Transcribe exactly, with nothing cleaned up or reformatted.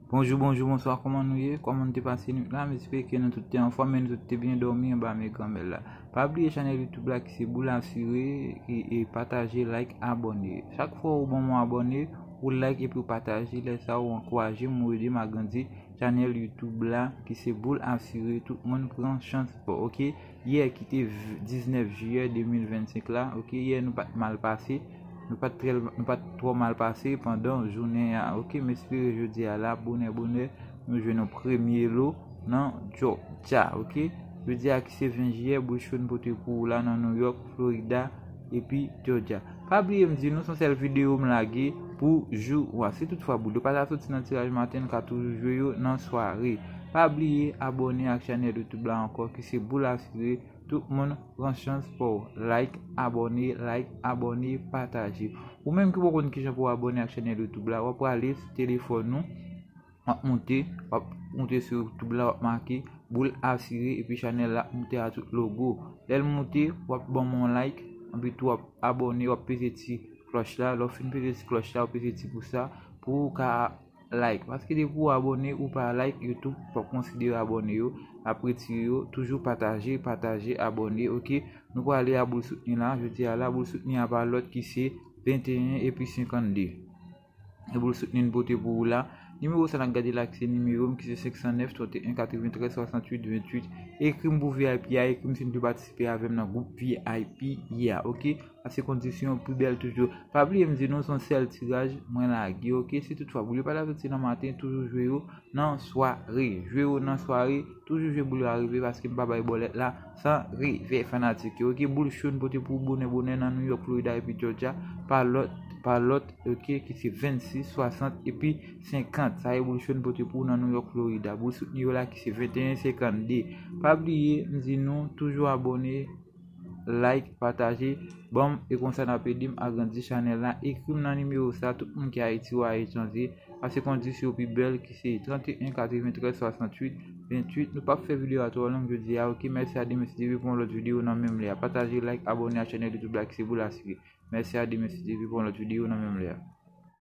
Bonjou, bonjou, bonswa, kòman nou ye? Kòman nou te pase nwit la? M espere ke nou tout te anfòm e nou tout te byen dòmi anba men granmèt la. Pa bliye chanèl YouTube la ki se Boul Asire, e, e pataje, like, abòne. Chak fwa ou ban m yon abòne, ou like epi ou pataje, lè sa ou ankouraje m, ou ede m agrandi chanèl YouTube la ki se Boul Asire, tout moun pran chans pa w, oke? Yè ki te v-, diznèf jiyè de mil vennsenk la, oke? Yè nou pa t mal pase, nou pa t trè, nou pa t twò mal pase pandan jounen an, oke? M espere jodi a la, bonè, bonè, nou jwenn yon premye lo nan Georgia, oke? Jodi a ki se ven jiyè, Boul Show n pote pou ou la nan New York, Florida, epi Georgia. Pa bliye m di nou se yon sèl videyo m lage pou jou a. Si toutfwa Boul yo pa ta soti nan tiraj maten, n ka toujou jwe yo nan sware. Pa bliye abòne ak chanèl YouTube la ankò ki se Boul Asire. Tout moun pran chans pa w. Like, abòne, like, abòne, pataje. Ou menm ki poko konn kijan pou w abòne ak chanèl YouTube la, w ap prale sou telefòn ou, w ap moute, w ap moute sou YouTube la, w ap make Boul Asire epi chanèl la ap moute a tout logo. Lè l moute, w ap ban m yon like, epi tou w ap abòne, w ap peze ti klòch la. Lè w fin peze ti klòch la, w peze ti pous la pou w ka like. Paske depi w abòne, ou pa like, YouTube p ap konsidere abòne yo, l ap retire yo. Toujou pataje, pataje, abòne, oke? Nou prale a Boul Soutni la. Jodi a la, Boul Soutni a pa lòt ki se venteyen epi senkannde. E Boul Soutni n pote pou ou la. Nimewo sa n ap gade la ki se nimewo m ki se senk san nèf, trannteyen, katreventrèz, swasanntuit, venntuit. Ekri m pou V I P a, ekri m si n vle patisipe avè m nan gwoup V I P a, oke? Pase kondisyon pi bèl toujou. Pa bliye m di nou se yon sèl tiraj mwen lage, oke? Si toutfwa Boul yo pa ta soti nan maten, toujou jwe yo nan sware. Jwe yo nan sware, toujou jwe Boul yo arive paske m pa bay bòlèt la san revè fanatik yo, oke? Boul Show n pote pou ou bonè bonè nan New York, Florida epi Georgia, pa lòt, pa lòt, oke, ki se vennsis, swasant epi senkant. Sa e Boul Show n pote pou ou nan New York, Florida. Boul Soutni yo la ki se venteyen senkannde. Pa bliye m di nou toujou abòne, like, pataje, ban m, e konsa n ap ede m agrandi chanèl la. Ekri m nan nimewo sa, tout moun ki Ayiti ou aletranje, pase kondisyon pi bèl ki se trannteyen, katreventrèz, swasanntuit, venntuit. Nou p ap fè videyo a twò long jodi a, oke? Mèsi a demen si Dye vle pou yon lòt videyo nan menm lè a. Pataje, like, abòne a chanèl YouTube la ki se Boul Asire. Mèsi a demen si Dye vle pou yon lòt videyo nan menm lè a.